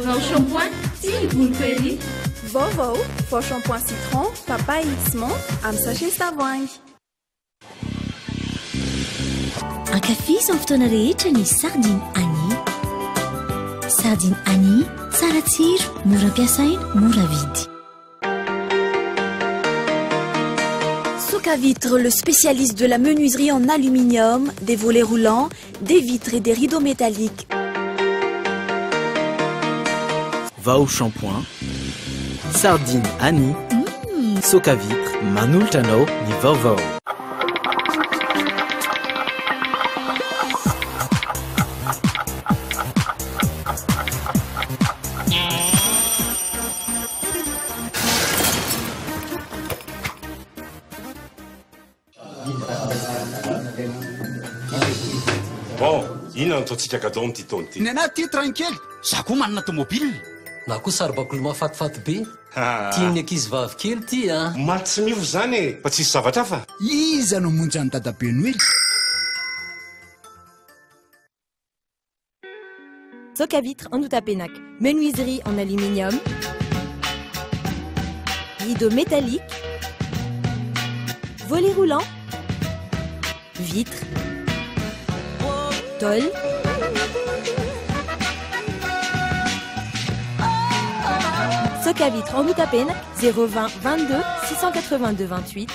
Vao shampoing, tia ny voloko ery. Vaovao, vao shampoing citron, papaye sy menthe amin'ny sachet sy tavoahangy. Ankafizo amin'ny fotoana rehetra ny sardine Annie. Sardine Annie, tsara tsiro, mora ampiasaina, mora vidy. Soca Vitre, le spécialiste de la menuiserie en aluminium, des volets roulants, des vitres et des rideaux métalliques. Vao shampoing, sardine Annie, Soca Vitre, manolotra anao ny vaovao. Bon, inona no ataontsika cadeau amin'ity taona ity? Ny anah ty train kely, za koa manana tomobile. Na koa saribakoly mahafatifaty be. Tian'ny ankizy vavy kely ity a! Maty tsy miova izany e! Fa tsisy zavatra hafa? Iza no hamonjy an'i Dadabe Noely? Soca Vitre Andohatapenaka. Menuiserie en aluminium, rideau métallique, volet roulant, vitre, tôle. Soca Vitre Andohatapenaka 020 22 682 28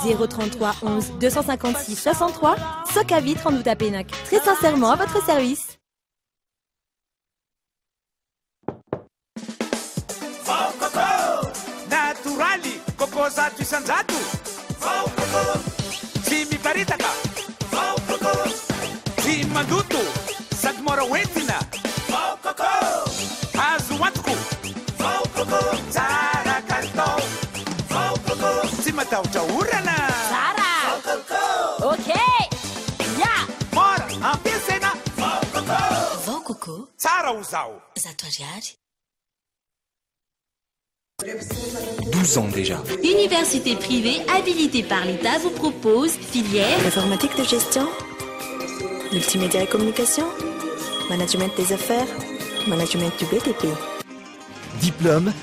033 11 256 63. Soca Vitre Andohatapenaka. Très sincèrement à votre service. Vao coco! Natoraly, coco 100%. Vao coco! Tsy miparitaka. Vao coco! Tsy mandoto, sady mora hoentina. Vao coco! Azo antoko. Vao coco! Tsara kalitao. Vao coco! Tsy matahotra orana. Tsara! Vao coco! Ok! Ya! Mora ampiasaina. Vao coco! Vao coco. Tsara ho zaho. 100 ariary. 12 ans déjà. Université privée habilitée par l'État vous propose filière Informatique de gestion, multimédia et communication, management des affaires, management du BTP. Diplôme,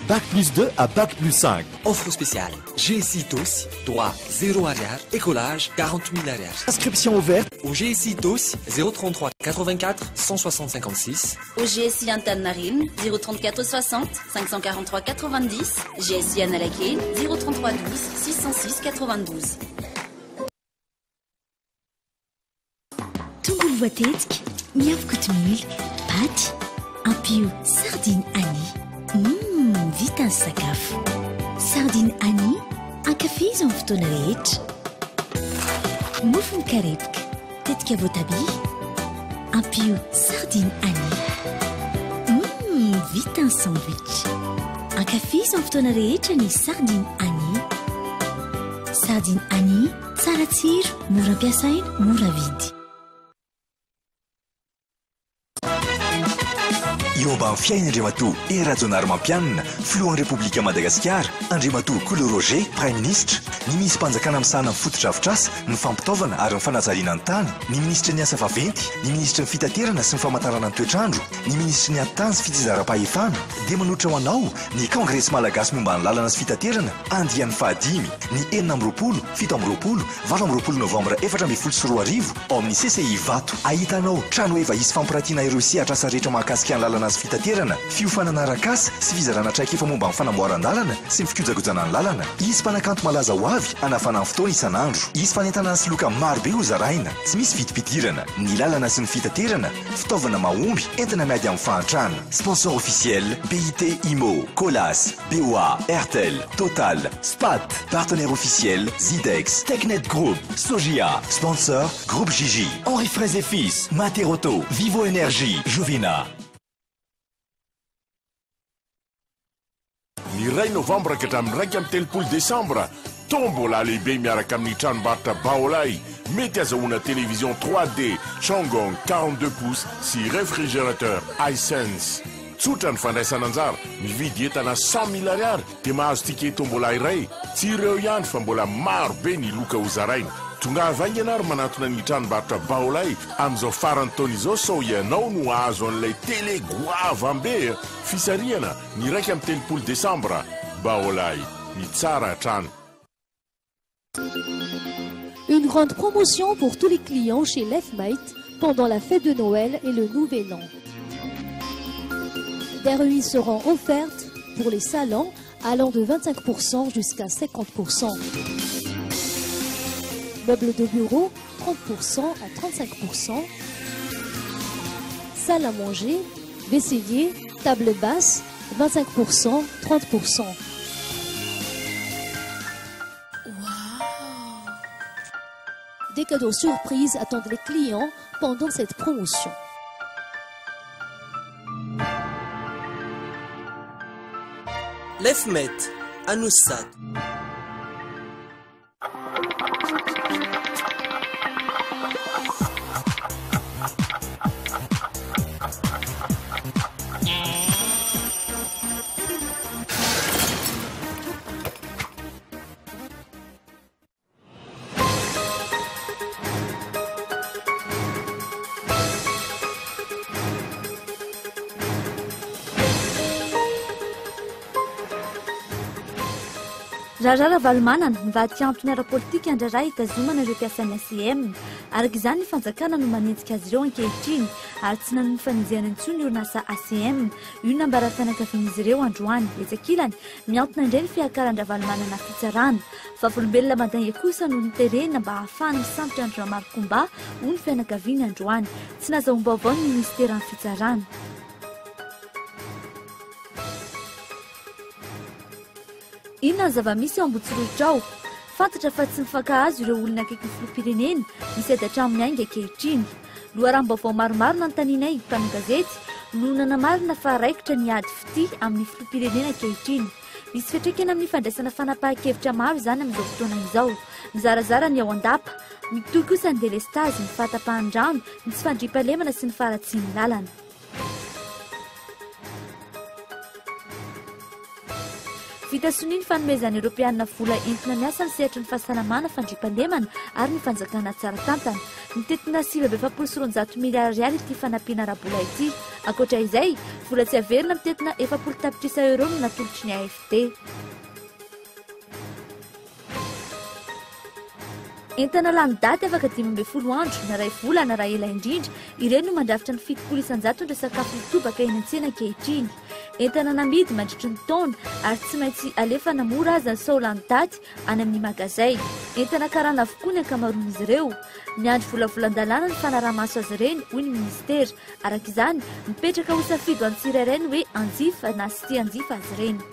Bac plus 2 à Bac plus 5. Offre spéciale. GSI Itaosy, droit 0 ariary, écolage 40 000 ariary. Inscription ouverte Au GSI Itaosy 033 84 160 56. Au GSI Antaninarenina 034 60 543 90. GSI Analakely 033 12 606 92. Tongolo voatetika, miafy kotomila, paty, ampio sardine Annie. Vita ny sakafo. Sardine Annie, ankafizo amin'ny fotoana rehetra. Mofo mikarepoka, tetika voatabia, ampio sardine Annie. Vita ny sandwich. Ankafizo amin'ny fotoana rehetra ny sardine Annie. Sardine Annie, tsara tsiro, mora ampiasaina, mora vidy. Eo ambany fiain'ny Andriamatoa Hery Rajaonarimampianina, Filohan'ny Repoblika Madagasikara, Andriamatoa Kolo Roger, Praiminisitra, ny Minisi-panjakana misahana ny fotodrafitrasa, ny fampitaovana ary ny fanajariana ny tany, ny Minisitry ny Asa vaventy, ny Minisitry ny Fitaterana sy ny famantarana ny toetr'andro, ny Minisitry ny Atitany sy Fitsinjaram-pahefana, dia manolotra ho anao ny Kaongresy Malagasy momba ny lalana sy fitaterana, andiany fahadimy, ny 26, 27, 28 novambra 2014, ao amin'ny CCI Ivato. Ahitanao trano heva hisy fampiratiana ireo sehatr'asa rehetra mahakasika ny lalana sy fitaterana, fiofanana arak'asa sy fizarana traikefa momba ny fanamboaran-dalana sy ny fikojakojana ny lalana. Hisy mpanakanto malaza ho avy hanafana ny fotoana isan'andro. Hisy fanentanana sy loka marobe hozaraina. Tsy misy vidim-pidirana. Ny lalana sy ny fitaterana, fitaovana mahomby entina miady amin'ny fahantrana. Sponsor officiel, BIT Immo, Colas, BOA, Airtel, Total, Spat. Partenaire officiel, Zidex, Technet Group, Sojia. Sponsor, Groupe JJ, Henri Fraise et Fils, Materauto, Vivo Energy, Jovina. Ny iray novambra ka hatramin'ny 31 desambra, tombola lehibe miaraka amin'ny tranombarotra Baolai. Mety azahoana télévision 3D Changhong 42 pouces sy réfrigérateur Hisense. Tsotra ny fandraisana anjara, mividy entana 100 mille ariary dia mahazo ticket tombola iray. Tsy ireo ihany fa mbola maro be ny loka hozaraina. Tongava haingana ary manatona ny tranombarotra Baolai amin'izao faran'ny taona izao sao ianao no hahazo an'ilay télé goavam-be. Fisarihana ny 31 desambra. Baolai, ny tsara hatrany. Une grande promotion pour tous les clients chez Lefmate pendant la fête de Noël et le Nouvel An. Des remises seront offertes pour les salons allant de 25% jusqu'à 50%. Meubles de bureau, 30% à 35%. Salle à manger, vaisselier, table basse, 25%, 30%. Des cadeaux surprises attendent les clients pendant cette promotion. Lefmet, Anusat. Raharaha Ravalomanana, nivadika antony ara-politika ny raharaha hitazomana ireo mpiasan'ny ACM. Araka izany, ny fanjakana no manenjika azy ireo ankehitriny ary tsy nanohy fanenjehana intsony ny orinasa ACM. Io no nambaran'ny fianakavian'izy ireo androany. Etsy ankilany, Mihantona indray ny fiakaran-dRavalomanana fitsarana. Vavolombelona mandainga kosa no noterena mba hahafahana misambotra an-dRamary Komba, hoy ny fianakaviany androany. Tsy nazahoam-baovao ny minisiteran'ny fitsarana. Inona ny zava-misy ao Ambohitsorohitra ao? Fantatra fa tsy mifankahazo ireo olona akaiky ny filoham-pirenena, misy ady an-trano miainga ankehitriny. Loharanom-baovao maromaro nanontanianay mpanao gazety no nanamarina fa raikitra ny ady fitia amin'ny filoham-pirenena ankehitriny. Misy fiantraikany amin'ny fandraisana fanapahan-kevitra maro izany amin'izao fotoana izao. Mizarazara ny ao an-dapa. Mitohy kosa ny delestazy, ny fahatapahan-drano, ny tsy fandriampahalemana sy ny faharatsian'ny lalana. Vita sonia ny fanomezan'ny Eoropeanina vola entina miasa ny sehatry ny fahasalamana, fandriampahalemana ary ny fanjakana tsara tantana. Mitentina 249 miliara ariary ity fanampiana ara-bola ity. Ankoatra izay, vola tsy averina mitentina 40 tapitrisa euros no natolotry ny AFD. Entana lany daty afaka 15 andro, na iray volana raha ela indrindra, ireny no mandrafitra ny 70 isan-jaton'ireo sakafo mitobaka eny an-tsena ankehitriny. Entana namidy mandritry ny taona ary tsy maintsy alefa na mora aza sao lany daty any amin'ny magazay. Entana karana avokoa ny ankamaroan'izy ireo. Miandry volavolan-dalàna ny fanaraha-maso azy ireny, hoy ny minisitera. Araka izany, mipetraka ho safidy ho an'ny tsirairay ny hoe hanjifa na sy tsy hanjifa azy ireny.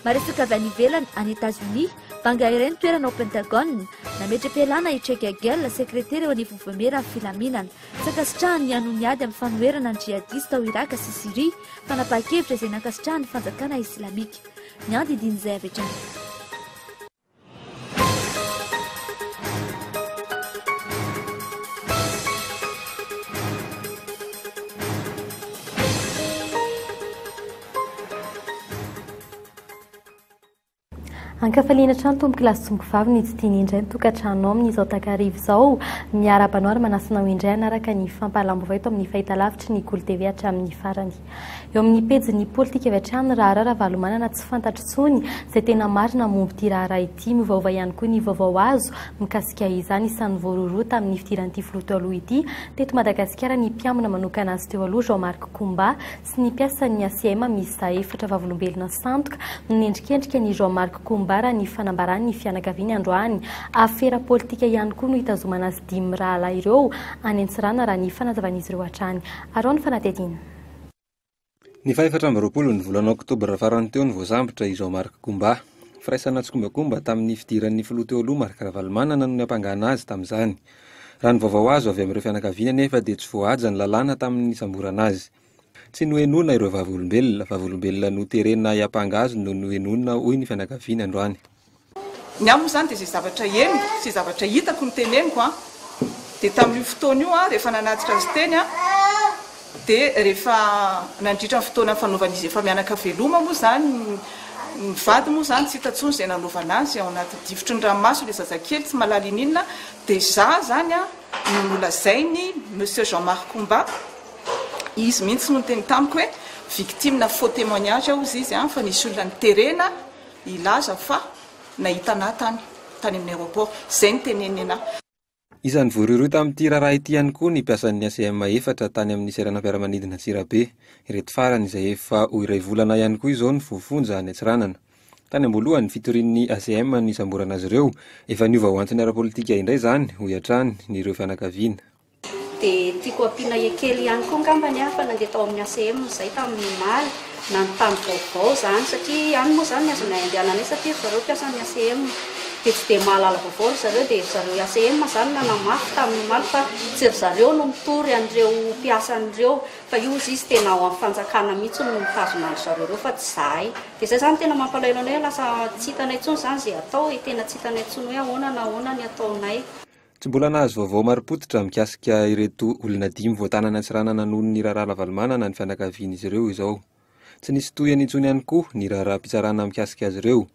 Maresaka avy any ivelany, any Etazonia, banga iray ny toerana ao Pentagone. Nametra-pialana i Chuck Hagel, sekretera eo anivon'ny Vaomieran'ny Filaminana. Tsy ankasitrahany ny hanohy ny ady amin'ny fanoherana ny jihadista ao Iraka sy Syria, fanapahan-kevitra izay nankasitrahan'ny fanjakana islamika. Ny andidin'izay avy hatrany. Ankafaliana hatrany tompoko lahy sy tompoko vavy ny tsy tiany indray ny tokantranonao amin'izao takariva izao. Miarahaba anao ary manasa anao indray hanaraka ny fampahalam-baovao eto amin'ny fahitalavitry ny Kolo TV hatramin'ny farany. Eo amin'ny pejin'ny politika avy hatrany, raharaha Ravalomanana tsy fantatra intsony izay tena marina momba ity raharaha ity. Miovaova ihany koa ny vaovao azo mikasika izany. Isan'ny voarohirohy tamin'ny fidiran'ity filoha teo aloha ity teto Madagasikara ny mpiambina manokana azy teo aloha Jean Marc Koumba sy ny mpiasan'ny ACM miisa efatra vavolombelona sandoka no nendrikendrika an'i Jean Marc Koumba raha ny fanambaran'ny fianakaviany androany. Afera politika ihany koa no hitazomana azy dimy mirahalahy ireo any Antsiranana raha ny fanazavan'izy ireo hatrany. Araho ny fanadihadiana. Ny fahefatra amby roapolo ny volana oktobra farany teo no voasambotra i Jean Marc Koumba. Firaisana tsikombakomba tamin'ny fidiran'ny filoha teo aloha Marc Ravalomanana no niampangana azy tamin'izany. Raha ny vaovao azo avy amin'ireo fianakaviany anefa dia tsy voahaja ny lalàna tamin'ny nisamborana azy. Tsy nohenoina ireo vavolombelona, vavolombelona noterena hiampanga azy no nohenoina hoy ny fianakaviany androany. Ny ahy moa izany dia izay zavatra henoko sy zavatra hitako no teneniko an! Dia tamin'io fotoana io an, rehefa nanatitra azy teny an, dia rehefa nandritra ny fotoana nifanaovan'izy efa mianaka veloma moa izany Ny vady moa izany tsy hita intsony izay nanaovana azy, ao anaty difotry ny ranomaso ilay zazakely tsy mahalala ininona, dia za izany an no nolazain'i Monsieur Jean Marc Koumba, izy mihitsy no niteny tamiko hoe victime-na faux témoignage aho hozy izy an, fa nisy olona niterena hilaza fa nahita anah tany, tany amin'ny aéroport, izay no teneniny anah. Isan'ny voarohirohy tamin'ity raharaha ity ihany koa ny mpiasan'ny ACM efatra tany amin'ny seranam-piaramanidina Antsirabe. Ireto farany izay efa ho iray volana ihany koa izao no voafonja any Antsiranana. Tany am-boalohany, fitorian'ny ACM no nisamborana azy ireo. Efa niova ho antony ara-politika indray izany, hoy hatrany ny ireo fianakaviana. Dia tiako ampiana kely ihany koa angambany aho fa nandeha tao amin'ny ACM izahay tamin'ny omaly, nanontany vaovao izany satria any moa izany ny azonay andehananay satria ry zareo mpiasan'ny ACM dia tsy dia mahalala vaovao ry zareo dia ry zareo ACM izany nanamafy tamin'ny omaly fa tsy ry zareo no mitory an'ireo mpiasany ireo fa io ozy izy tena ao amin'ny fanjakana mihitsy no mitazona an-dry zareo ireo fa tsy izahay. Dia izay izany tena mampalahelo anay hoe lasa tsy hitanay intsony izany izay atao e, tena tsy hitanay intsony hoe ahoana na ahoana ny ataonay. Tsy mbola nahazo vaovao marim-pototra mikasika ireto olona dimy voatanana Antsiranana noho ny raharaha Ravalomanana ny fianakavian'izy ireo izao. Tsy nisy tohiny intsony ihany koa ny raharaham-pitsarana mikasika azy ireo.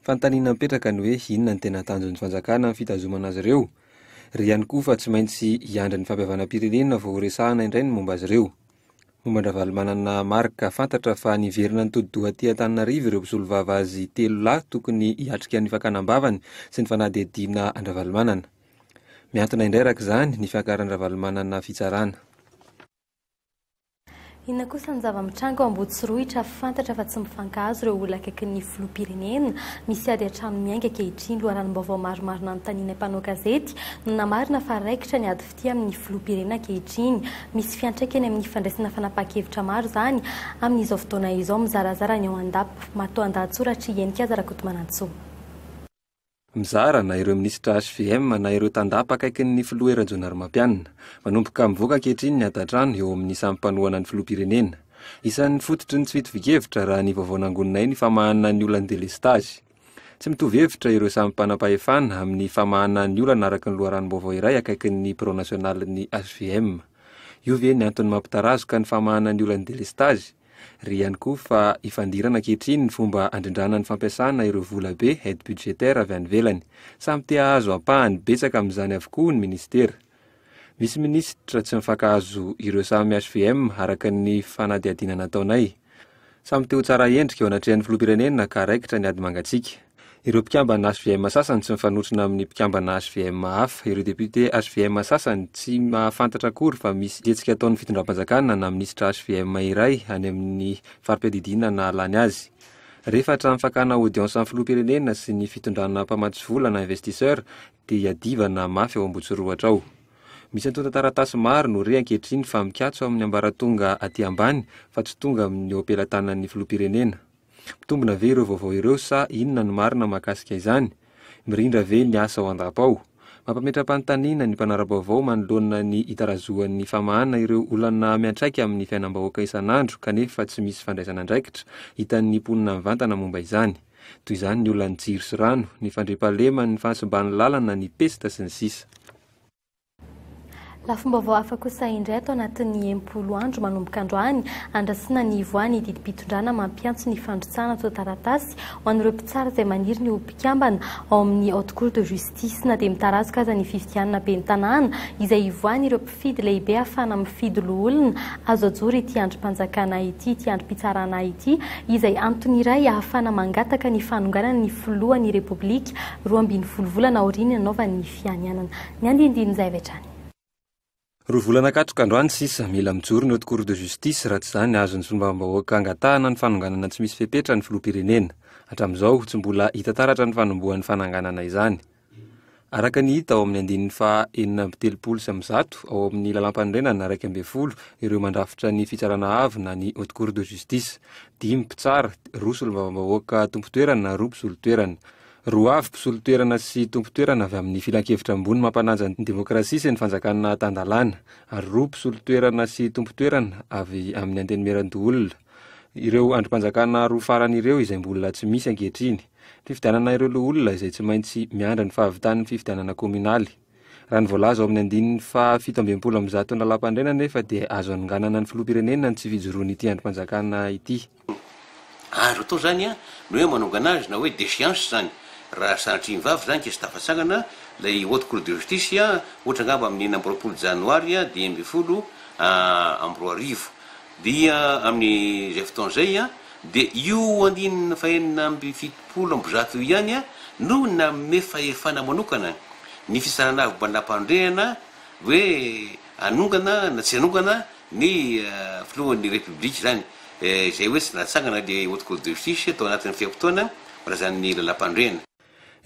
Fanontaniana mipetraka ny hoe inona ny tena tanjon'ny fanjakana amin'ny fitazomana azy ireo? Re ihany koa fa tsy maintsy hiandry ny fampihavanam-pirenena vao horesahana indray ny momba azy ireo. Momba an-dRavalomanana Marc, fantatra fa niverina nitodi-doha aty Antananarivo ireo mpisolovava azy telo lahy tokony hiatrika ny fakana am-bavany sy ny fanadihadiana an-dRavalomanana. Mihantona indray araka izany ny fiakaran-dRavalomanana fitsarana. Inona kosa ny zava-mitranga ao Ambohitsorohitra? Fantatra fa tsy mifankahazo ireo olona akaikin'ny filoham-pirenena. Misy ady an-trano miainga ankehitriny. Loharanom-baovao maromaro nanontanianay mpanao gazety no namarina fa raikitra ny ady fitia amin'ny filoham-pirenena ankehitriny. Misy fiantraikany amin'ny fandraisana fanapahan-kevitra maro izany amin'izao fotoana izao. Mizarazara ny ao an-dapa. Matoan-dahatsoratr'i Heninkaja Rakotomanantsoa. Mizara na ireo minisitra hvm na ireo tandapa akaikin'ny filoha Hery Rajaonarimampianina. Manomboka mivoaka ankehitriny ny ady an-trano eo amin'ny samy mpanohana ny filoham-pirenena. Isan'ny fototry ny tsy fitovian-kevitra raha ny vaovao nangoninay ny famahana ny olan'ny delestazy. Tsy mitovy hevitra ireo samy mpanam-pahefana amin'ny famahana ny olana araka ny loharanom-baovao iray akaikin'ny birao nasionalin'ny hvm. Io ve ny antony mampitarazoka ny famahana ny olan'ny delestazy? Re ihany koa fa ifandirana ankehitriny ny fomba andrindrana ny fampiasana ireo vola be, aide budgétaire, avy any ivelany. Samy te hahazo ampahany betsaka amin'izany avokoa ny minisitera. Misy minisitra tsy mifankahazo ireo samy hvm araka ny fanadihadiana nataonay. Samy te ho tsara endrika eo anatrehan'ny filoham-pirenena ka raikitra ny ady mangatsiaka. Ireo mpikambana hvm sasany tsy mifanotrona amin'ny mpikambana hvm hafa. Ireo depiote hvm sasany tsy mahafantatra akory fa misy hetsika ataon'ny fitondram-panjakana na minisitra hvm iray any amin'ny fari-piadidiana nahalany azy. Rehefa hatramin'ny fakana audience amin'ny filoham-pirenena sy ny fitondrana mpamatsy vola na investisseur dia iadivana mafy ao Ambohitsorohatra ao. Misy antontan-taratasy maro no re ankehitriny fa mikatso amin'ny ambaratonga aty ambany fa tsy tonga amin'ny eo am-pelatanan'ny filoham-pirenena. Mitombina ve ireo vaovao ireo sa inona no marina mahakasika izany? Mirindra ve ny asa ao an-dapa ao? Mampametra-panontaniana ny mpanara-baovao manoloana ny hitarazohan'ny famahana ireo olana miantraika amin'ny fiainam-bahoaka isan'andro kanefa tsy misy fandraisana andraikitra hitan'ny mponina mivantana momba izany. Toy izany ny olan'ny jiro sy rano, ny fandriampahalemana, ny fahasimban'ny lalana, ny pesta, sy ny sisa. Lafim-baovao hafa kosa indray ato anatin'ny 60 andro manomboka androany, andrasana ny hivoahan'ny didim-pitondrana mampiantso ny fandrotsahana antontan-taratasy ho an'ireo mpitsara izay maniry ny ho mpikambana ao amin'ny Haute Cour de Justice na dia mitarazoka aza ny fifidianana ben'ny tanàna izay hivoahan'ireo mpifidy lehibe ahafahana mifidy loholona azo ajoro ity andrim-panjakana ity, ity andrim-pitsarana ity, izay antony iray ahafahana mangataka ny fanonganana ny filohan'ny Repoblika 12 volana aorian'ny nanaovany ny fianianana. Ny andinindin'izay avy hatrany. Roa volana katroka androany sisa, mila mijoro ny Haute Cour de Justice raha tsy izany azon'ny solombavambahoaka angatahana ny fanonganana tsy misy fepetra ny filoham-pirenena. Hatramin'izao, tsy mbola hita taratra ny fanombohan'ny fananganana izany. Araka ny hita ao amin'ny andininy faha 136 ao amin'ny Lalàmpanorenana 11 ireo mandrafitra ny Fitsarana Avo na ny Haute Cour de Justice. Dimy mpitsara, roa solombavambahoaka tompon-toerana, roa mpisolo toerana. Roa avy mpisolo toerana sy tompon-toerana avy amin'ny Filankevitra ambony mampanaja ny demokrasia sy ny fanjakana tan-dalàna, ary roa mpisolo toerana sy tompon-toerana avy amin'ny Antenimierandoholona. Ireo andrim-panjakana roa farany ireo izay mbola tsy misy ankehitriny. Fifidianana ireo loholona izay tsy maintsy miandry ny fahavitan'ny fifidianana kaominaly. Raha ny voalaza ao amin'ny andininy faha 167 ny lalàmpanorenana anefa dia azo anonganana ny filoham-pirenena ny tsy fijoroan'ity andrim-panjakana ity. Azo atao izany ny hoe manongana azy na hoe déchéance izany raha sanatria ny vava izany ka tsy tafatsangana ilay haute cour de justice ohatra angamba amin'ny 26 janoary 2015 dia amin'izay fotoana izay dia io andininy faha-176 io ihany no nanome fahefana manokana ny fitsarana avo mpandampanorenana hoe hanongana na tsy hanongana ny filohan'ny Repoblika izany, izay hoe tsy natsangana ilay Haute Cour de Justice tao anatin'ny fe-potoana voalazan'ny lalàmpanorenana.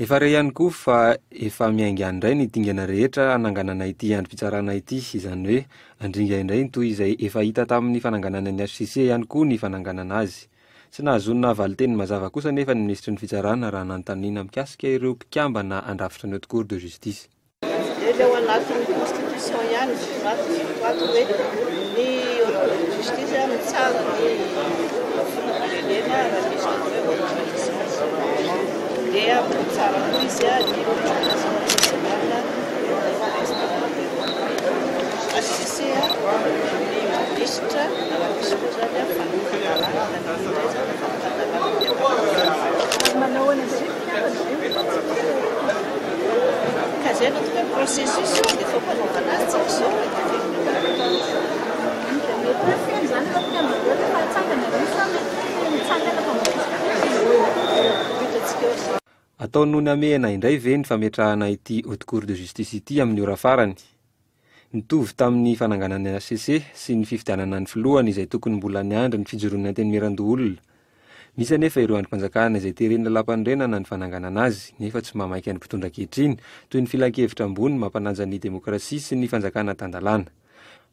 Efa re ihany koa fa efa miainga indray ny dingana rehetra hananganana ity andrim-pitsarana ity, izany hoe handringa indray ny toy izay efa hita tamin'ny fananganana ny HCC ihany koa ny fananganana azy. Tsy nahazoana valinteny mazava kosa anefa ny minisitry ny Fitsarana raha nanontaniana mikasika ireo mpikambana handrafitra ny Haute Cour de Justice. Ilay ao anatin'ny constitution ihany soraty ato hoe ny haute cour de justice mitsara ny filoham-pirenena raha misy ny atao hoe haute trahison dia mitsara koa izy ny haute assemblée nationale président HCC ny minisitra raha misy koa zany fanongan-dalàna na indray zany fanongan-dalàna Manao ahoana indray ny mpikambana Ka zay no atao hoe processus dia fampanaovana azy tsy izao e dia Dia mety hoe feno izany ireo mpikambana ireo rehefa hatsangana aloha sa mety hoe mitsangana vao mety hitantsika eo izay. Atao noho ny hamehana indray ve ny fametrahana ity Haute Cour de Justice ity amin'ny ora farany? Nitovy tamin'ny fananganana ny HCC sy ny fifidianana ny filohany izay tokony mbola niandry ny fijoroan'ny Antenimierandoholona. Misy anefa ireo andrim-panjakana izay teren'ny lalàmpanorenana ny fananganana azy nefa tsy mahamaika ny mpitondra ankehitriny toy ny filankevitra ambony mampanaja ny demokrasia sy ny fanjakana tan-dalàna.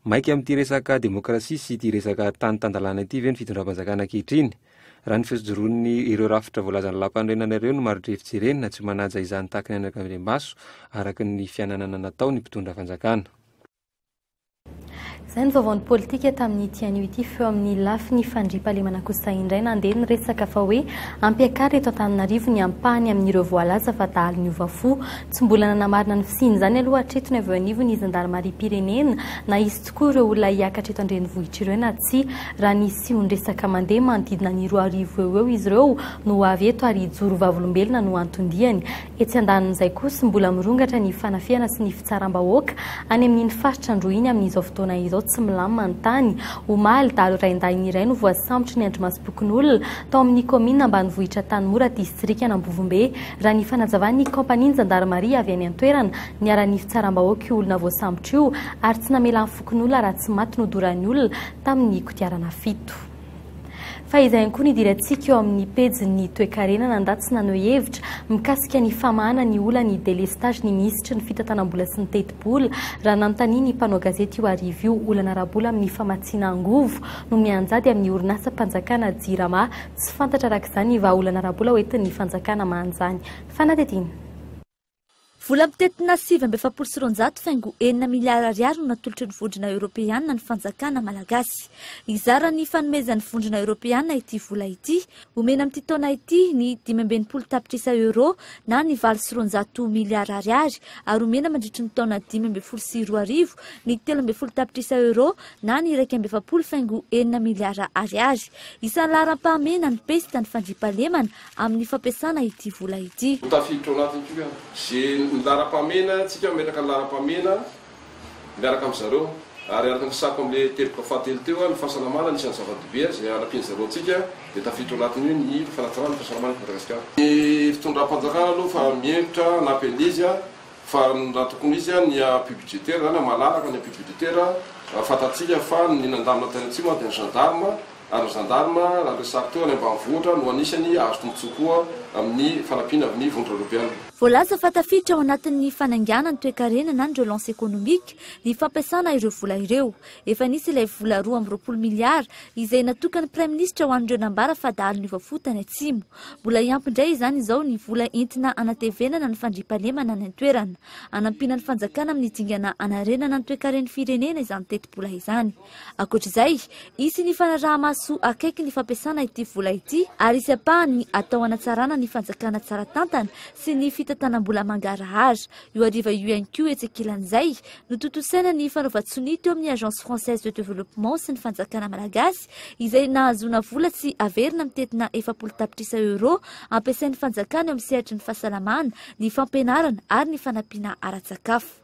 Maika amin'ity resaka demokrasia sy ity resaka tany tan-dalàna ity ve ny fitondram-panjakana ankehitriny? Raha ny fijoroan'ny ireo rafitra voalazan'ny lalàmpanorenana ireo no maridrefy jerena, tsy manaja izany tahaky ny anakandriamaso araka ny fiananana natao ny mpitondra fanjakana. Izay ny vaovaon'ny politika tamin'ity anio ity. Feo amin'ny lafiny fandriampahalemana kosa indray nandeha ny resaka fa hoe hampiakarina eto Antananarivo ny ampahany amin'ireo voalaza fa dahalo niova fo. Tsy mbola nanamarina ny fisian'izany aloha hatreto ny avy eo anivon'ny zandarimariam-pirenena na hisy tokoa ireo olona hiakatra eto an-drenivohitra ireo na tsia. Raha ny sion-dresaka mandeha, manodidina ny 2000 eo ho eo izy ireo no ho avy eto ary hijoro vavolombelona no anton-diany. Etsy andanin'izay kosa, mbola mirongatra ny fanafihana sy ny fitsaram-bahoaka any amin'iny faritra Androy iny amin'izao fotoana izao. Tsy milamina ny tany. Omaly, dahalo raindahiny iray no voasambotry ny andrimasom-pokonolona tao amin'ny kaominina ambanivohitra Antanimora, distrikan'Ambovombe. Raha ny fanazavan'ny kaompanian'ny zandarimaria avy any an-toerana, niharan'ny fitsaram-bahoaka io olona voasambotra io ary tsy namelan'ny fokonolona raha tsy maty nodoran'ny olona tamin'ny kodiarana fito. Fa izay ihany koa ny idirantsika eo amin'ny pejin'ny toekarena nandà tsy naneho hevitra mikasika ny famahana ny olan'ny délestage ny minisitry ny fitantanam-bola sy ny tetibola raha nanontanian'ny mpanao gazety io hariva io. Olana ara-bola amin'ny famatsiana angovo no mianjady amin'ny orinasam-panjakana Jirama. Tsy fantatra araka izany ny vahaolana ara-bola hoentin'ny fanjakana mahan'izany. Fanadihadiana. Vola mitentina 249 faingo 6 miliara ariary no natolotry ny Vondrona Eoropeanina ny fanjakana malagasy. Hizara ny fanomezan'ny Vondrona Eoropeanina ity vola ity. Omena amin'ity taona ity ny 65 tapitrisa euro na ny 208 miliara ariary ary omena mandritry ny taona 2015 ny 13 tapitrisa euro na ny 41 faingo 6 miliara ariary. Isan'ny laharam-pahamehana ny pesta ny fandriampahalemana amin'ny fampiasana ity vola ity. Ho tafiditra ao anatiny koa izay ny laharam-pahamehana, tsika mametraka ny laharam-pahamehana miaraka amin-dry zareo ary araka ny resahako amin'ilay teboka fahatelo teo, ny fahasalamana anisan'ny zava-dehibe izay hanampian-dry zareo antsika dia tafiditra ao anatin'io ny fanatsarana ny fahasalamana eto Madagasikara. Ny fitondram-panjakana aloha fa mihevitra hanampy an'izy fa raha tokony ho izy ny appui budgétaire izany malalaka ny appui budgétaire, fantatsika fa ny nandamina tany atsimo dia ny gendarme Ary ny gendarme, raha ny resahako teo, any ambanivohitra no anisany azo tombontsoa koa amin'ny fanampiana avy ny Vondrona Eoropeana. Voalaza fa tafiditra ao anatin'ny fanaingana ny toekarena na ny relance économique ny fampiasana ireo vola ireo. Efa nisy ilay vola 22 miliara izay natokan'ny Praiminisitra ho an'ireo nambara fa dahalo niova fo tany Atsimo. Mbola hiampy indray izany izao ny vola entina hanatevenana ny fandriampahalemana any an-toerana. Hanampiana ny fanjakana amin'ny dingana hanarenana ny toekaren'ny firenena izany tetibola izany. Ankoatra izay, hisy ny fanaraha-maso akaiky ny fampiasana ity vola ity ary hisy ampahany atao hanatsarana ny ny fanjakana tsara tantana sy ny fitantanam-bola mangarahara. Io hariva io ihany koa etsy ankilan'izay, notontosaina ny fanaovan-tsonia teo amin'ny Agence Française de Développement sy ny fanjakana malagasy izay nahazoana vola tsy averina mitentina 40 tapitrisa euros ampiasain'ny fanjakana eo amin'ny sehatry ny fahasalamana, ny fampianarana ary ny fanampiana ara-tsakafo.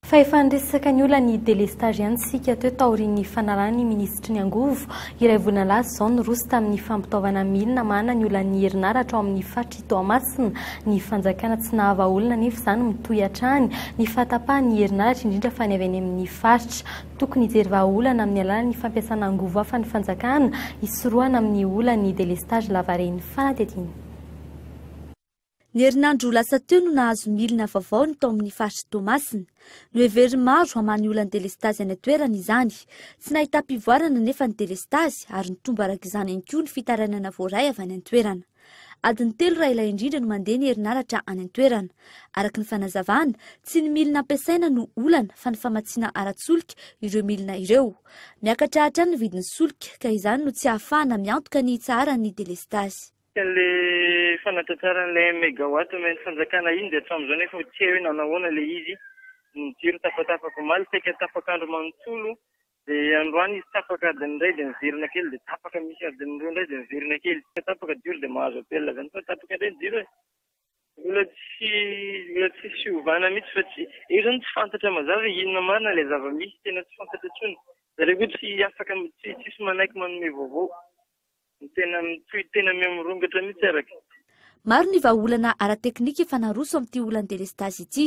Fa efa niresaka ny olan'ny delestazy ihany isika teo taorian'ny fanalan'ny minisitry ny angovo iray volana lasa izao niroso tamin'ny fampitaovana milina manana ny olan'ny herinaratra ao amin'ny faritr'i Toamasina ny fanjakana. Tsy nahavaha olana anefa izany, mitohy hatrany ny fahatapahan'ny herinaratra indrindra fa ny avy any amin'ny faritra. Tokony hijery vahaolana amin'ny alalan'ny fampiasana angovo hafa ny fanjakana hisorohana amin'ny olan'ny delestazy lavareny. Fanadihadiana. Ny herinandro lasa teo no nahazo milina vaovao ny tao amin'ny faritr'i Toamasina. Noheverin'ny maro hamaha ny olan'ny delestazy any an-toerana izany. Tsy nahitam-pivoarana anefa ny delestazy ary nitombo araka izany ihany koa ny fitarainana voaray avy any an-toerana. Adiny telo raha ela indrindra no mandeha ny herinaratra any an-toerana. Araka ny fanazavana, tsy ny milina ampiasaina no olana fa ny famatsiana ara-tsolika ireo milina ireo. Miakatra hatrany ny vidin'ny solika ka izany no tsy ahafahana miantoka ny hitsaharan'ny delestazy. Ilay fanatratrarana ilay un megawatt omen'ny fanjakana iny dia hatramin'izao nefa tsy hay hoe nanahoana ilay izy, ny jiro tapatapaka omaly saika tapak'andro manontolo dia androany izy tapaka adiny iray dia miverina kely dia tapaka misy adiny roa indray dia miverina kely, tapaka jiro dia mahazo appel avy any fa tapaka indray ny jiro e! Mbola tsy mbola tsisy fiovana mihitsy fa tsy eo izany tsy fantatra mazava hoe inona marina ilay zava-misy, tena tsy fantatra intsony, zareo koa tsy afaka tsy tsisy manaiky manome vaovao. Ny tena mitohy tena miha-mirongatra mihitsy araka. Maro ny vahaolana ara-teknika efa naroso amin'ity olan'ny delestazy ity.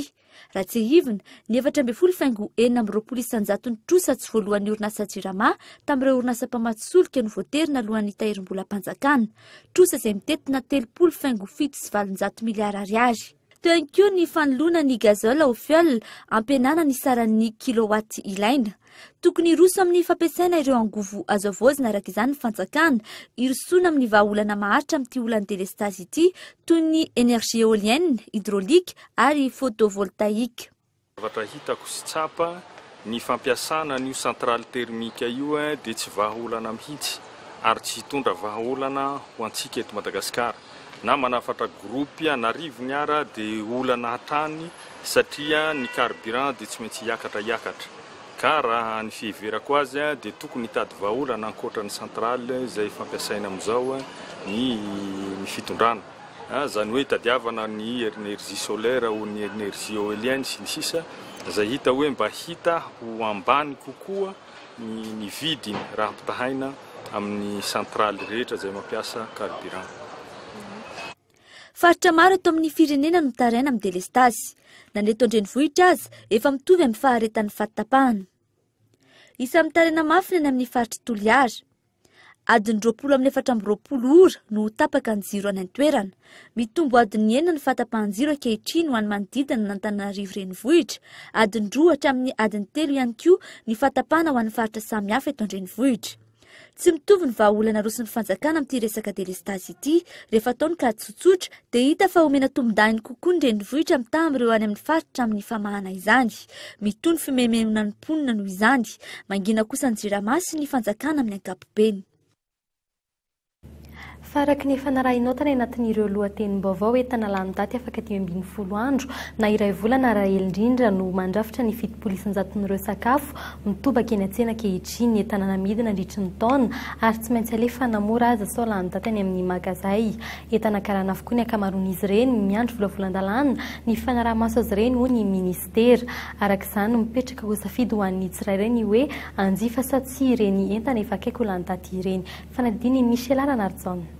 Raha tsiahivina, ny 14 faingo 26 isan-jaton'ny trosa tsy voaloan'ny orinasa Jirama tamin'ireo orinasa mpamatsy solika no voatery naloan'ny tahirim-bolam-panjakana. Trosa izay mitentina 30 faingo 807 miliara ariary. Teo ihany koa ny fanoloana ny gazole ho fuel hampihenana ny saran'ny kilowatt ilaina. Tokony hiroso amin'ny fampiasaina ireo angovo azo havaozina araka izany ny fanjakana, hirosoana amin'ny vahaolana maharitra amin'ity olan'ny delestazy ity toy ny énergie éolienne, hydraulique ary photovoltaïque. Zavatra hitako sy tsapa, ny fampiasana an'io centrale thermique io dia tsy vahaolana mihitsy ary tsy hitondra vahaolana ho antsika eto Madagasikara. Na manafatra groupe an'arivony ara dia olana hatrany satria ny carburant dia tsy maintsy hiakatra hiakatra. Ka raha ny fiheverako azy dia tokony hitady vahaolana ankoatra ny centrale izay fampiasaina amin'izao ny ny fitondrana. Izany hoe hitadiavana ny energie solaire ou ny energie eolienne sy ny sisa izay hita hoe mba hita ho ambany kokoa ny ny vidiny raha ampitahaina amin'ny centrale rehetra izay mampiasa carburant. Faritra maro eto amin'ny firenena no mitaraina amin'ny delestazy. Na ny eto an-drenivohitra aza, efa mitovy amin'ny faharetan'ny fahatapahana. Isan'ny mitaraina mafy ny any amin'ny faritr'i Toliara. Adiny 20 amin'ny 24 ora no ho tapaka ny jiro any an-toerana. Mitombo adiny enina ny fahatapahan-jiro ankehitriny ho an'ny manodidina an'Antananarivo renivohitra. Adiny roa hatramin'ny adiny telo ihany koa ny fahatapahana ho an'ny faritra samihafa eto an-drenivohitra. Tsy mitovy ny vahaolana aroson'ny fanjakana amin'ity resaka delestazy ity. Rehefa atao ny kajy tsotsotra dia hita fa omena tombondahiny kokoa ny renivohitra mitaha amin'ireo any amin'ny faritra amin'ny famahana izany. Mitohy ny fimenomenonan'ny mponina noho izany. Mangina kosa ny Jirama sy ny fanjakana amin'ny ankapobeny. Fa araka ny efa narahinao tany anatin'ireo lohatenim-baovao entana lany daty afaka 15 andro na iray volana raha ela indrindra no mandrafitra ny 70 isan-jaton'ireo sakafo mitobaka eny an-tsena ankehitriny. Entana namidy nandritry ny taona ary tsy maintsy alefa hanamora aza sao lany daty any amin'ny magazay. Entana karana avokoa ny ankamaroan'izy ireny. Miandry volavolan-dalàna ny fanaraha-maso azy ireny, hoy ny minisitera. Araka izany, mipetraka ho safidy ho an'ny tsirairay ny hoe hanjifa sa tsia ireny entana efa akaiky ho lany daty ireny. Fanadihadiana i Michela Ranarijaona.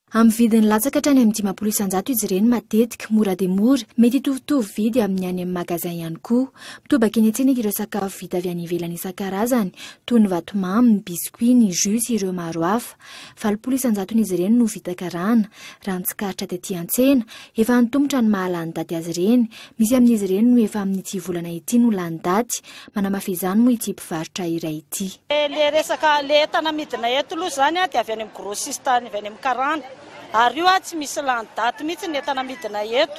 Amin'ny vidiny latsaka hatrany amin'ny 50% izy ireny matetika, mora dia mora, mety hitovitovy vidy amin'ny any amin'ny magazay ihany koa. Mitobaka eny an-tsena ireo sakafo vita avy any ivelany isan-karazany, toy ny vatomamy, ny biscuit, ny jus sy ireo maro hafa. 80 isan-jaton'izy ireny no vita karana. Raha ny tsikaritra tety an-tsena, efa antomotra ny mahalany daty azy ireny. Misy amin'izy ireny no efa amin'ity volana ity no lany daty. Manamafy izany moa ity mpivarotra iray ity. Le resaka le entana amidina eto aloha izany dia avy any amin'ny grossiste avy any amin'ny karana. Ary io tsy misy lany daty mihitsy ny entana amidina eto.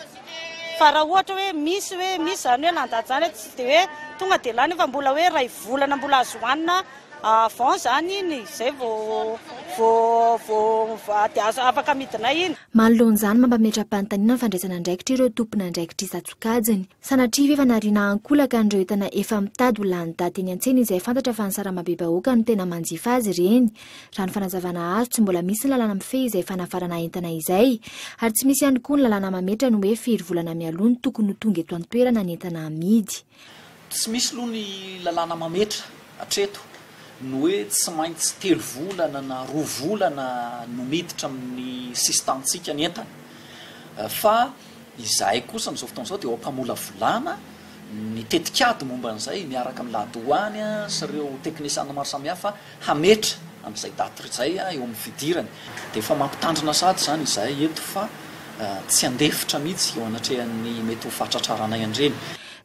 Fa raha ohatra hoe misy hoe misy izany hoe lany daty izany tsy dia hoe tonga dia lany fa mbola hoe iray volana mbola azo hohanina. avant izany iny, izay vao vao vao dia azo afaka amidinay iny. Manoloana izany, mampametra-panontaniana ny fandraisana andraikitra ireo tompon'andraikitra isan-tsokajiny. Sanatria ve efa nariana ankolaka an'ireo entana efa mitady ho lany daty eny an-tsena izay fantatra fa ny sarambabem-bahoaka no tena manjifa azy ireny? Raha ny fanazavana azo, tsy mbola misy ny lalàna mifehy izay fanafarana entana izay, ary tsy misy ihany koa ny lalàna mametra ny hoe firy volana mialoha no tokony ho tonga eto an-toerana ny entana amidy. Tsy misy aloha ny lalàna mametra hatreto ny hoe tsy maintsy telo volana na roa volana no miditra amin'ny sisin-tanintsika ny entana fa izahay kosa amin'izao fotoana izao dia eo am-pamolavolana ny tetikady momba an'izay miaraka amin'ny ladoany sy ireo teknisiana maro samihafa hametra an'izay daty izay eo amin'ny fidirany. Dia efa mampitandrina sahady izany izahay eto fa tsy handefitra mihitsy eo anatrehan'ny mety ho fahatratraranay an'ireny.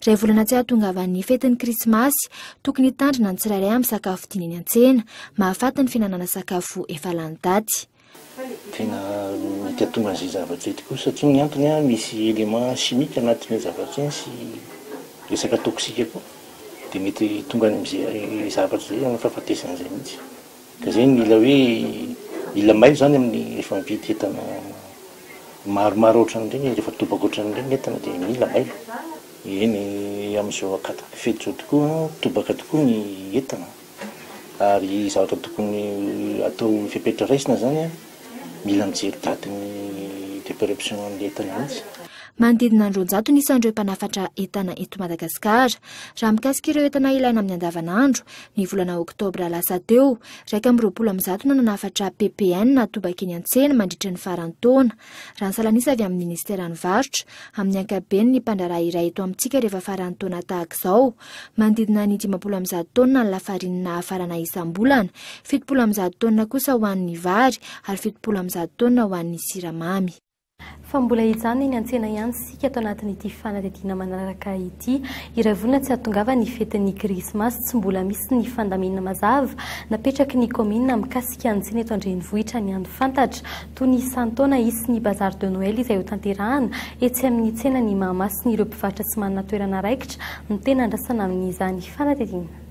Iray volana tsy hahatongavan'ny fetin'ny krismasy, tokony hitandrina ny tsirairay amin'ny sakafo tiany eny an-tsena. Mahafaty ny fihinanana sakafo efa lany daty. Tena mety hahatonga an'izay zavatra izay tokoa satria ny antony an, misy élément chimique anatin'ilay zavatra iny sy resaka toxique koa dia mety tonga any amin'izay zavatra izay amin'ny fahafatesana izay mihitsy. Ka izay no mila hoe mila mailo izany amin'ny rehefa mividy entana maromaro ohatran'ireny, rehefa tobaka ohatran'ireny ny entana dia mila mailo. Eny amin'izao ankatoky fety izao tokoa, tobaka tokoa ny entana. Ary zavatra tokony atao fepetra raisina zany an, mila mijery daty ny de peremption an'le entana mihitsy. Manodidina ny 200 ny isan'ireo mpanafatra entana eto Madagasikara. Raha mikasika ireo entana ilaina amin'ny andavanandro, ny volana oktobra lasa teo, 121 no nanafatra ppn natobaka eny an-tsena mandritra ny faran'ny taona. Raha ny salanisa avy amin'ny ministeran'ny varotra, amin'ny ankapobeny ny mpandraharaha iray eto amintsika rehefa faran'ny taona tahaka izao, Manodidina ny 150 taonina ny lafarinina hafarana isam-bolana, 170 taonina kosa ho an'ny vary ary 170 taonina ho an'ny siramamy. Fa mbola hijanona eny an-tsena ihany isika ato anatin'ity fanadihadiana manaraka ity. Iray volana tsy hahatongavan'ny fetin'ny Krismasy, tsy mbola misy ny fandaminana mazava napetraky ny kaominina mikasika ny tsena eto an-drenivohitra ny andro fantatra. Toy ny isan-taona, hisy ny Bazar de Noël izay hotanterahana etsy amin'ny tsenan'i Mahamasina ireo mpivarotra tsy manana toerana raikitra no tena andrasana amin'izany fanadihadiana.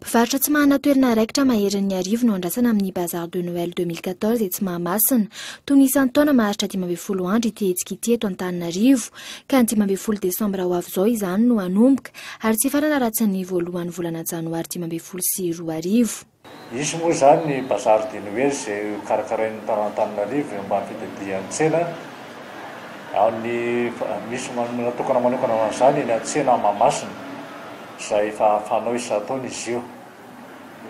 Mpivarotra tsy manana toerana raikitra maherin'ny 1000 no andrasana amin'ny Bazar de Noël 2014 etsy Mahamasina. Toy ny isan-taona, maharitra 15 andro ity hetsika ity eto Antananarivo, ka ny 15 desambra ho avy izao izany no hanomboka, ary tsy hifarana raha tsy ny voalohan'ny volana janoary 2015. Hisy moa izany ny Bazar de Noël izay ho karakarain'ny tanàn'Antananarivo eo ambany fitadidian'ny tsena. Ny misy natokana manokana ho an'izany eny an-tsena Mahamasina izay efa fanao isan-taona izy io.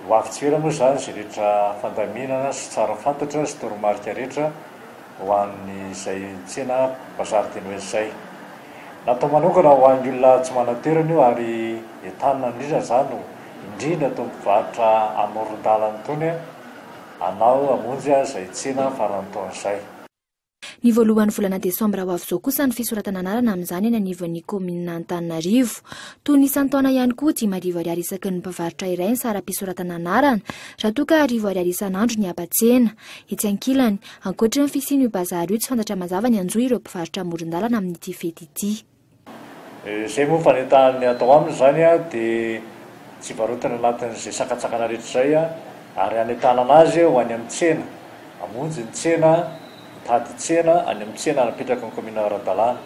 Ho avy tsy ho ela moa izany izay rehetra fandaminana sy tsara fantatra sy toromarika rehetra ho an'izay tsena Bazar de Noël izay. Natao manokana ho an'ny olona tsy manan-toerana io ary entanina indrindra izany ho indrindra itony mpivarotra amoron-dalana itony hanao hamonjy izay tsena faran'ny taona izay. Ny voalohan'ny volana desambra ho avy izao kosa ny fisoratana anarana amin'izany eny anivon'ny kaominina Antananarivo. Toy ny isan-taona ihany koa, 5000 ariary isaky ny mpivarotra iray ny saram-pisoratana anarana, raha toa ka 1000 ariary isan'andro ny haba-tsena. Etsy ankilany, ankoatry ny fisian'io bazary io, tsy fantatra mazava ny hanjo ireo mpivarotra amoron-dalana amin'ity fety ity. Izay moa fanentanany atao aminy izany dia tsy varotana anatin'izay sakantsakana rehetra izay ary hanentanana azy ho any amin'ny tsena, hamonjy ny tsena, hitady tsena any amin'ny tsena napetraky ny kaominina ara-dalàna.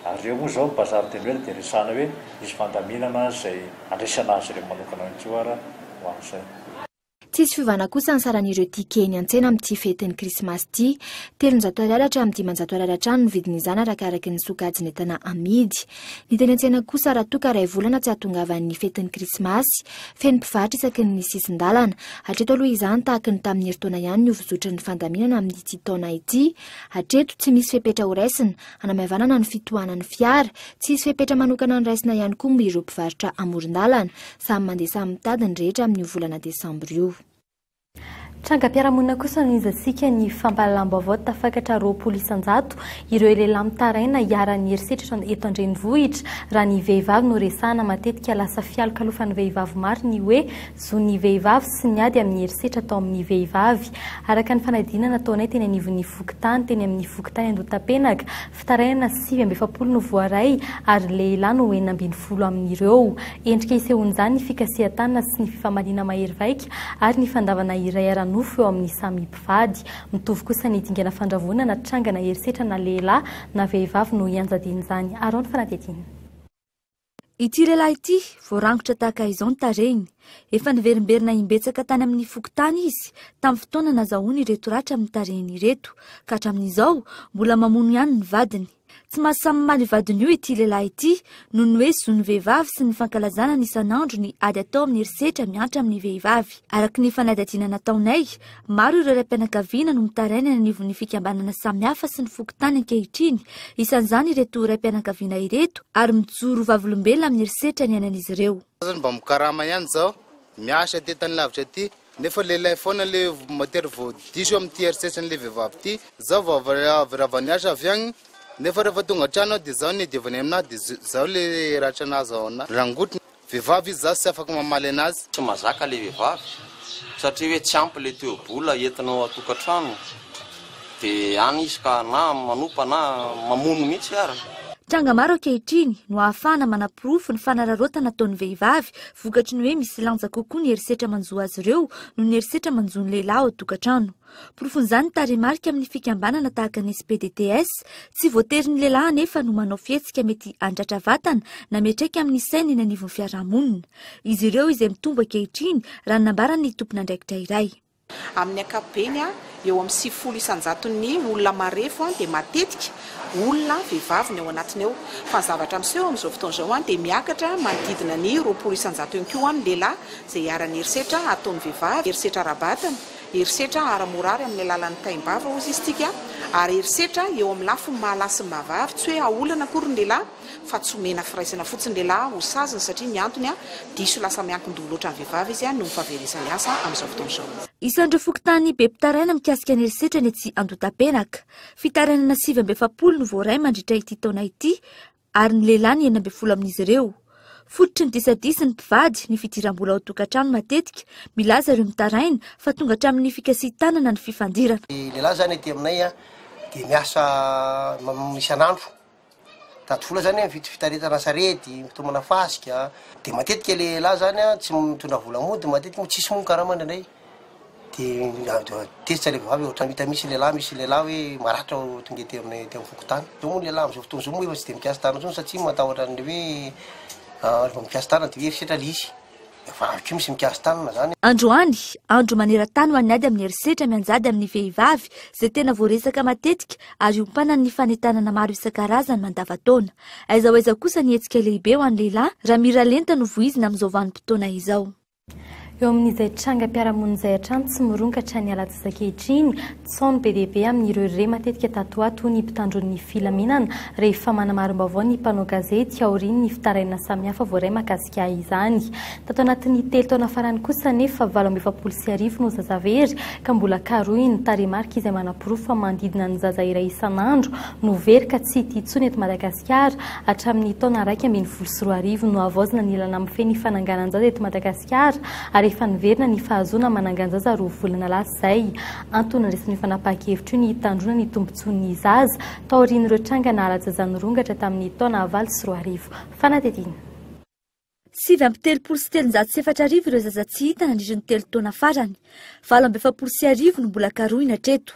Ary eo moa izao ny bazar de Noël dia resahana hoe hisy fandaminana izay handraisana azy ireo manokana ihany koa ara ho an'izay. Tsy hisy fiovana kosa ny saran'ireo ticket eny an-tsena amin'ity fetin'ny krismasy ity. 300 ariary hatramin'ny 500 ariary hatrany ny vidin'izany arakaraky ny sokajin'entana amidy. Ny teny an-tsena kosa raha toa ka iray volana tsy hahatongavan'ny fetin'ny krismasy, feno mpivarotra isaky ny sisin-dalana. Hatreto aloha izany tahaka ny tamin'ny herintaona ihany ny ho fizotry ny fandaminana amin'ity taona ity. Hatreto, tsy misy fepetra horaisina hanamaivanana ny fitohanan'ny fiara. Tsy hisy fepetra manokana noraisina ihany koa moa ireo mpivarotra amoron-dalana. Samy mandeha samy mitady ny rehetra amin'io volana desambra io. Trangam-piarahamonina kosa no nizantsika ny fampahalalam-baovao tafakatra 20% ireo lehilahy mitaraina iharan'ny herisetra eto an-drenivohitra. Raha ny vehivavy no resahana matetika lasa fialokalofan'ny vehivavy maro ny hoe zon'ny vehivavy sy ny ady amin'ny herisetra atao amin'ny vehivavy. Araka ny fanadihadiana nataonay teny anivon'ny fokontany teny amin'ny fokontany Andohatapenaka, Fitarainana 49 no voaray ary lehilahy no 16 amin'ireo. Endrika isehoan'izany ny fikasihan-tanana sy ny fifamaliana mahery vaika ary ny fandavana hiray ara-nofo eo amin'ny samy mpivady. Mitovy kosa ny dingana fandravonana trangana herisetra na lehilahy na vehivavy no ianjadian'izany. Araho ny fanadihadiana. Ity lehilahy ity, voarangotra tahaka izao ny tarehiny. Efa niverimberina imbetsaka tany amin'ny fokontany izy tamin'ny fotoana nazahoany ireto ratra amin'ny tarehiny ireto, ka hatramin'izao, mbola mamono ihany ny vadiny. Tsy mahasahy mamaly io vadiny io ity lehilahy ity, noho ny hoe zon'ny vehivavy sy ny fankalazana ny isan'andro ny ady atao amin'ny herisetra mihatra amin'ny vehivavy. Araka ny fanadihadiana nataonay, maro ireo raim-pianakaviana no mitaraina eny anivon'ny fikambanana samihafa sy ny fokontany ankehitriny, isan'izany ireto raim-pianakaviana ireto, ary mijoro vavolombelona amin'ny herisetra niainan'izy ireo. Za zany mba mikarama ihany zao, miasa aty tany lavitra aty, nefa lehilahy foana le matery vao diso amin'ity herisetran'le vehivavy ity, zaho vao avy rava niasa avy agny, nefa rehefa tonga an-trano aho de zao ny iadiavany aminahy de zao le ratra nahazo anahy, rangotiny. Vehivavy izy za tsy afaka mamaly anazy. Tsy mazaka le vehivavy satria hoe tsy ampy le toe-bola entina ao an-tokantrano de any izy ka na manopa na mamono mihitsy ara. Tranga maro ankehitriny no ahafahana manaporofo ny fanararaotana ataon'ny vehivavy vokatry ny hoe misy lanja kokoa ny herisetra manjo azy ireo noho ny herisetra manjo ny lehilahy ao an-tokantrano. Porofon'izany ny tarehimarika amin'ny fikambanana tahaka ny SPDTS. Tsy voatery ny lehilahy anefa no manao fihetsika mety handratra vatana na miantraika amin'ny saina eny anivon'ny fiarahamonina. Izy ireo izay mitombo ankehitriny, raha ny nambaran'ny tompon'andraikitra iray. Amin'ny ankapobeny, eo amin'ny 90 isan-jaton'ny olona marefo dia matetika olona vehivavy ny ao anatiny ao. Fa ny zavatra miseho amin'izao fotoana izao dia miakatra manodidina ny 20 isan-jato ihany koa ny lehilahy izay iharan'ny herisetra ataon'ny vehivavy, herisetra ara-batana, Herisetra ara-morary amin'ny alalan'ny taim-bava hozy izy tsika, ary herisetra eo amin'ny lafiny maha lahy sy ny maha vavy, tsy hoe aolana akory ny lehilahy fa tsy omena firaisana fotsiny ny lehilahy ho saziny satria ny antony diso lasa miankin-doha loatra amin'ny vehivavy izy noho ny fahaverezany asa amin'izao fotoana izao. Isan'ireo fokontany be mpitaraina mikasika ny herisetra ny etsy Andohatapenaka. Fitarainana 49 no voaray mandritra ity taona ity ary ny lehilahy ny 16 amin'izy ireo. Fototry ny disadisa ny mpivady, ny fidiram-bola ao an-tokantrano matetika, milaza ireo mitaraina fa tonga hatramin'ny fikasihan-tanana ny fifandirana. Ny lehilahy zany aty aminay dia miasa isan'andro, mitady vola zany mividy fitaretana sarety, mitomana fasika, dia matetika lehilahy zany tsy mitondra vola mody matetika moa tsisy moa ny karama indraindray. Dia tezitra ilay vehivavy ohatran'ny hita misy lehilahy misy lehilahy hoe maratra tonga ety amin'ny ety amin'ny fokontany. Izao moa ny lehilahy amin'izao fotoana izao moa efa tsy dia mikasi-tanana intsony satria matahotra an'ilay hoe rehefa mikasi-tanana dia hoe herisetra ilay izy. Efa avy koa misy mikasi-tanana izany. Androany, andro maneran-tany ho an'ny ady amin'ny herisetra mianjady amin'ny vehivavy, izay tena voaresaka matetika ary iompanan'ny fanentanana maro isan-karazany mandavantaona. Aiza ho aiza kosa ny hetsika lehibe ho an'ny lehilahy raha miralenta no voizina amin'izao vanim-potoana izao. Eo amin'izay trangam-piarahamonina izay hatrany tsy mirongatra ny ala-jaza ankehitriny, tsaono be dia be amin'ireo re matetika tato ho ato hoy ny mpitandro ny filaminana rehefa manamarim-baovao ny mpanao gazety aorian'ny fitarainana samihafa voaray mahakasika izany. Tato anatin'ny telo taona farany kosa anefa 1048 no zaza very ka mbola karohiny, tarehimarika izay manaporofo fa manodidina ny zaza iray isan'andro no very ka tsy hita intsony eto Madagasikara. Madagasikara hatramin'ny taona 2011. Nohavaozina ny lalana mifehy ny fananganan-jaza eto Madagasikara ary efa niverina ny fahazoana manangan-jaza roa volana lasa izay. Antony nandraisana io fanapahan-kevitra io ny hitandroana ny tombontsoan'ny zaza taorian'ireo trangana hala-jaza nirongatra tamin'ny taona 2008. Fanadihadiana. 339 ireo zaza tsy hita nandritra ny telo taona farany. 1048 no mbola karohina hatreto.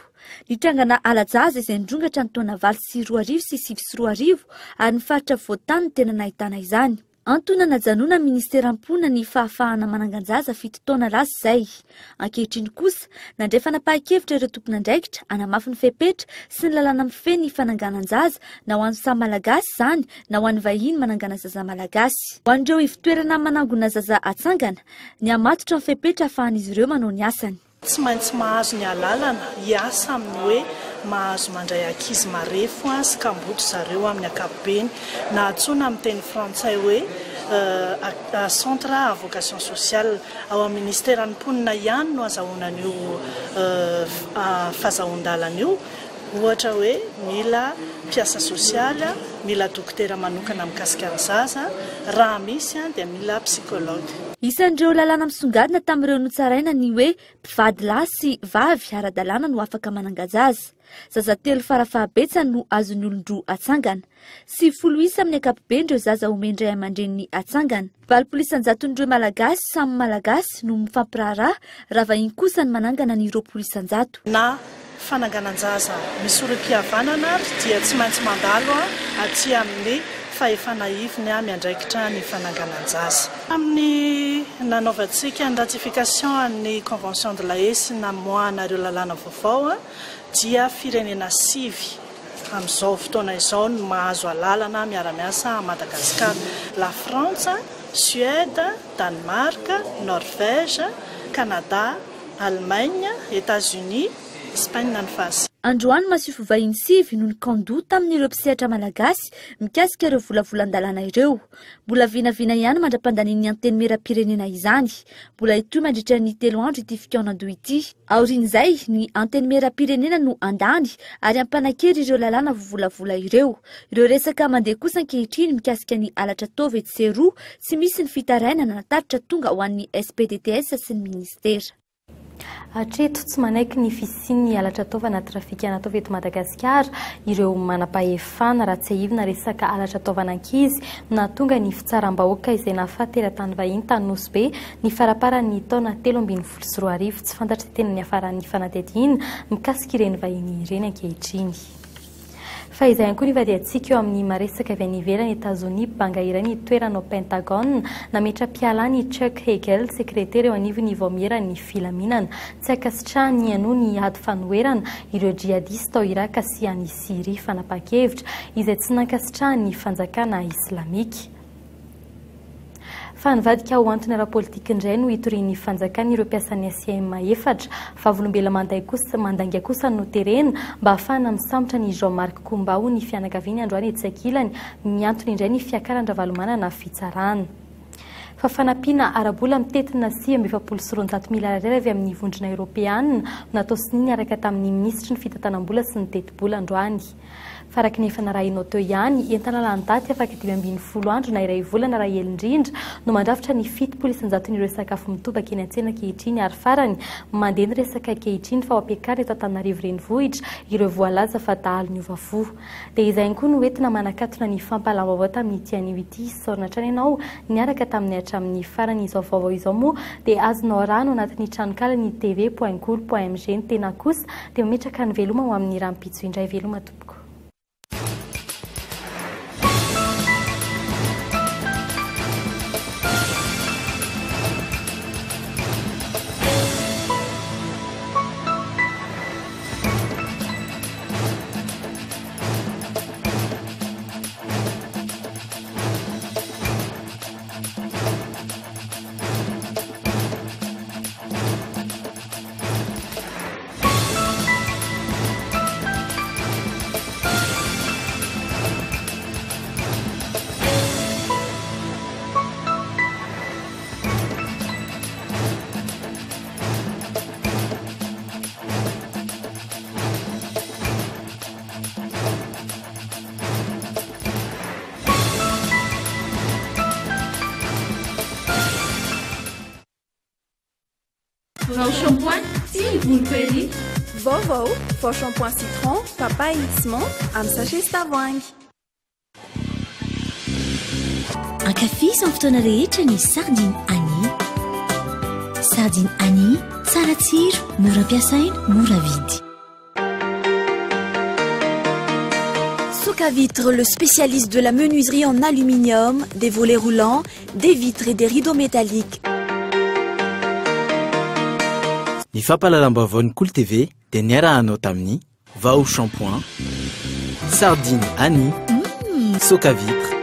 Nitrangana hala-jaza izay nirongatra ny taona 2008 sy 2009 ary ny faritra afovoan-tany no tena nahitana izany. Antony nanajanonan'ny minisiteran'ny mponina ny fahafahana manangan-jaza fito taona lasa izay. Ankehitriny kosa, nandray fanapahan-kevitra ireo tompon'andraikitra hanamafy ny fepetra sy ny lalàna mifehy ny fananganan-jaza na ho an'ny samy Malagasy izany na ho an'ny vahiny manangana zaza Malagasy. Ho an'ireo ivotoerana manangona zaza atsangana, ny hamatotra ny fepetra ahafahan'izy ireo manao ny asany. Tsy maintsy mahazo ny alalana hiasa amin'ny hoe mahazo mandray ankizy marefo sy kamboty zareo amin'ny ankapobeny, na antsoina amin'ny teny frantsay hoe centre à vocation sociale. Ao amin'ny minisiteran'ny mponina ihany no azahoana an'io fazahoan-dalana io, ohatra hoe mila mpiasa sosialy, mila dokotera manokana mikasika ny zaza, raha misy dia mila psychologue. Isan'ireo lalàna misongadina tamin'ireo notsaraina ny hoe mpivady lahy sy vavy ara-dalàna no afaka mananga-jaza. Zaza telo farafahabetsany no azon'ny olon-droa atsangana. 90 isa amin'ny ankapobeny ireo zaza omen-dray aman-dreniny atsangana. 80 isan-jaton'ireo Malagasy samy Malagasy no mifampiraharaha, raha vahiny kosa ny manangana ny 20 isan-jato. Na fananganan-jaza misy rohim-pihavanana ary dia tsy maintsy mandalo aty amin'ny fahefana ivony miandraikitra ny fananganan-jaza. Tamin'ny nanaovantsika ny ratification an'ny Convention de la Haye sy namoahana ireo lalàna vaovao dia firenena sivy amin'izao fotoana izao no mahazo alalana miara-miasa à Madagascar, La Frantsa, Suède, Danemark, Norvège, Canada, Allemagne, Etats-Unis, Espagne ny fahasivy. Androany masoivoho vahiny sivy no nikaon-doha tamin'ireo mpisehatra malagasy mikasika ireo volavolan-dalàna ireo. Mbola vinavina ihany mandra-pandanian'ny Antenimierampirenena izany. Mbola hitohy mandritra ny telo andro ity fikaonan-doha ity. Aorian'izay, ny Antenimierampirenena no handany ary hampanan-kery ireo lalàna voavolavola ireo. Ireo resaka mandeha kosa ankehitriny mikasika ny halatra taova etsy sy eroa, tsy misy ny fitarainana na tatitra tonga ho an'ny SPDTS sy ny minisitera. Hatreto, tsy manaiky ny fisian'ny halatra taova na trafikana taova eto Madagasikara ireo manam-pahefana. Raha tsiahivina, resaka halatra taovan'ankizy no nahatonga ny fitsaram-bahoaka izay nahafaty teratany vahiny tany Nosy Be ny faramparan'ny taona 2013. Tsy fantatra izay tena niafaran'ny fanadihadiana mikasika ireny vahiny ireny ankehitriny. Fa izay ihany koa ny vadiantsika eo amin'ny maresaka avy any ivelany, Etazonia, banga iray ny toerana ao Pentagone, nametra-pialana i Chuck Hagel, sekretera eo anivon'ny vaomieran'ny filaminana. Tsy ankasitrahany nihainoa ny ady fanoherana ireo jihadista ao Iraka sy any Syria, fanapahan-kevitra izay tsy nankasitrahan'ny fanjakana islamika. Fa nivadika ho antony ara-politika indray no hitorian'ny fanjakana ireo mpiasan'ny SIM efatra. Vavolombelona manday kosa mandainga kosa no noterena mba hahafahana misambotra an'i Jean Marc Koumba hoy ny fianakaviany androany etsy ankilany. Miantona indray ny fiakaran-dRavalomanana fitsarana. Fa fanampiana ara-bola mitentina 249 miliara ariary avy amin'ny Vondrona Eoropeana no natao sonia niaraka tamin'ny minisitry ny fitantanam-bola sy ny tetibola androany. Fa araka ny efa narahinao teo ihany, entana lany daty afaka 15 andro na iray volana raha ela indrindra no mandrafitra ny 70 isan-jaton'ireo sakafo mitobaka eny an-tsena ankehitriny ary farany, mandeha ny resaka ankehitriny fa ho ampiakarina eto Antananarivo Renivohitra ireo voalaza fa dahalo niova fo. Dia izay ihany koa no entina manakatona ny fampahalam-baovao tamin'ity anio ity. Isaorana hatrany ianao niaraka taminay hatramin'ny farany. Izao vaovao izao moa dia azonao arahana ao anatin'ny tranokalan'ny tv point kolo point mg. Ny tena kosa dia mametraka ny veloma ho amin'ny rahampitso indray. Veloma tompoko. Vao shampoing sy ny voloko ery. Vaovao, vao shampoing citron, papaye sy menthe amin'ny sachet sy tavoahangy. Ankafizo amin'ny fotoana rehetra ny sardine Annie. Sardine Annie, tsara tsiro, mora ampiasaina, mora vidy. Soca Vitre, le spécialiste de la menuiserie en aluminium, des volets roulants, des vitres et des rideaux métalliques. Ny fampahalalam-baovaon'ny Kolo TV dia niarahanao tamin'ny Vao Shampoing, Sardine Annie, Soca Vitre.